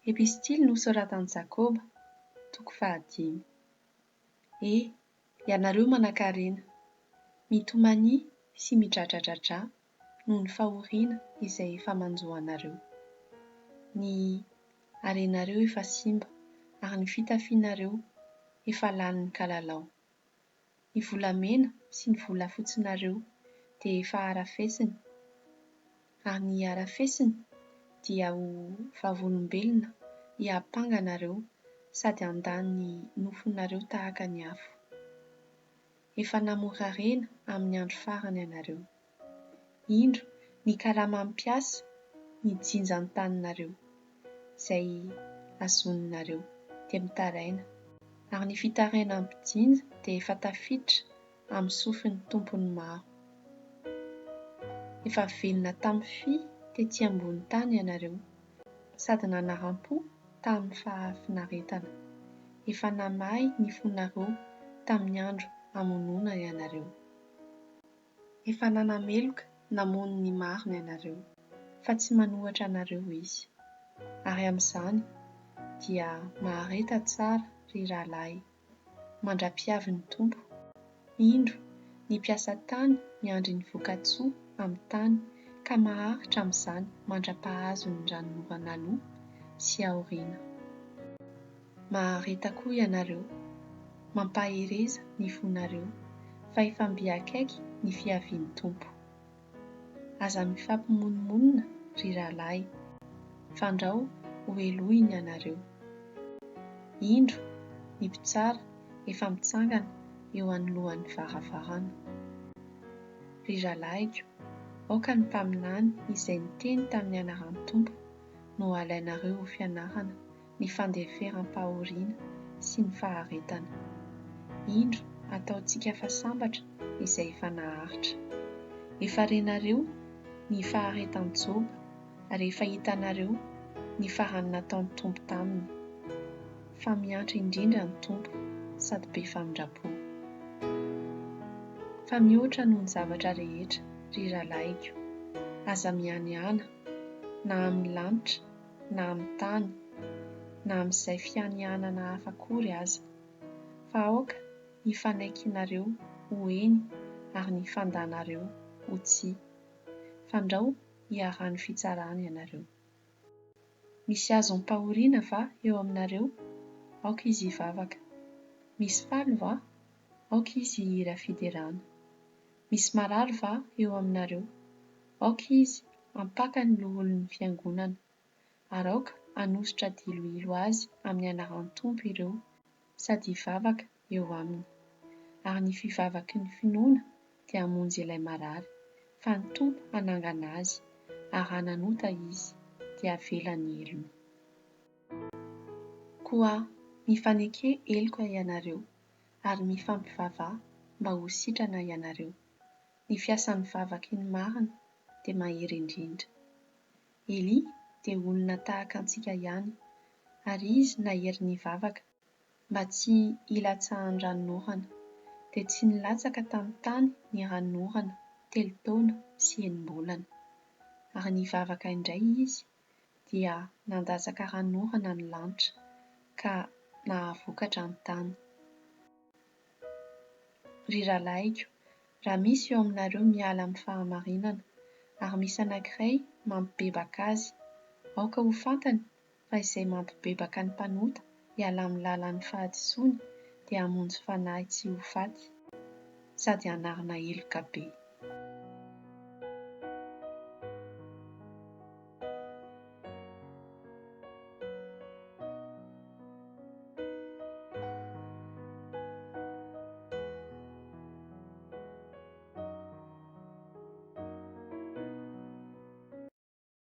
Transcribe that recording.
Epistily nosoratan'i Jakoba, toko fahadimy. E, ianareo manankarena, mitomania sy midradradradrà noho ny fahoriana izay efa manjo anareo. Ny harenareo efa simba ary ny fitafianareo efa lanin'ny kalalao. Ny volamena sy ny volafotsinareo dia efa harafesiny, ary ny harafesiny dia ho vavolombelona hiampanga anareo sady handany ny nofonareo tahaka ny afo. Efa namorarena amin'ny andro farany ianareo. Indro ny karaman'ny mpiasa nijinja ny taninareo, izay hazoninareo, dia mitaraina, ary ny fitarainan'ny mpijinja dia efa tafiditra amin'ny sofin'ny tompon'ny maro. Efa velona tamin'ny fy tety ambony tany ianareo, sady nanaram-po tamin'ny fahafinaretana. Efa namahy ny fonareo tamin'ny andro hamonoana ianareo. Efa nanameloka namono ny marina ianareo, fa tsy manohatra anareo izy. Ary amin'izany dia mahareta tsara, ry rahalahy, mandra-piavin'ny Tompo. Indro, ny mpiasa tany miandry ny voka-tsoa amin'ny tany ka maharitra amin'izany mandra-pahazo ny ranonorana aloha sy aoriana. Mahareta koa ianareo. Mampahereza ny fonareo, fa efa mby akaiky ny fiavian'ny Tompo. Aza mifampimonomonona, ry rahalahy, fandrao hohelohiny ianareo. Indro, ny mpitsara efa mitsangana eo anoloan'ny varavarana. Ry rahalahiko, aoka ny mpaminany izay niteny tamin'ny anaran'ny Tompo no halainareo ho fianarana ny fandeferam-pahoriana sy ny faharetana. Indro ataontsika fa sambatra izay efa naharitra. Efa renareo ny faharetan'i Joba ary efa hitanareo ny farany nataon'ny Tompo taminy. Fa miantra indrindra ny Tompo sady be famindram-po. Fa mihoatra noho ny zavatra rehetra, ry rahalahiko, aza mihanihana na amin'ny lanitra na amin'ny tany, na amin'izay fianianana hafa akory aza, fa aoka ny fanaikinareo ho eny ary ny fandanareo ho tsia, fandrao hiharan'ny fitsarana ianareo. Misy azom-pahoriana va eo aminareo? Aoka izy hivavaka. Misy faly va? Aoka izy hihira fiderana. Misy marary va eo aminareo? Aoka izy hampaka ny loholon'ny fiangonana, ary aoka hanosotra diloilo azy amin'ny anaran'ny Tompo ireo sady hivavaka eo aminy. Ary ny fivavaky ny finoana dia hamonjy ilay marary, fa ny Tompo hanangana azy, ary raha nanota izy, dia havela ny helony. Koa mifaneke heloka ianareo, ary mifampivavaha mba ho sitrana ianareo. Ny fiasan'ny vavaky ny marina dia mahery indrindra. Elia dia olona tahaka antsika ihany, ary izy nahery nivavaka mba tsy hilatsahan'ny ranonorana, dia tsy nilatsaka tamin'ny tany ny ranonorana telo taona sy enim-bolana. Ary nivavaka indray izy, dia nandatsaka ranonorana ny lanitra, ka nahavokatra ny tany. Ry rahalahiko, raha misy eo aminareo miala amin'ny fahamarinana, ary misy anankiray mampibebaka azy, aoka ho fantany fa izay mampibebaka ny mpanota hiala amin'ny lalan'ny fahadisoany dia hamonjy fanahy tsy ho faty, sady hanarina heloka be.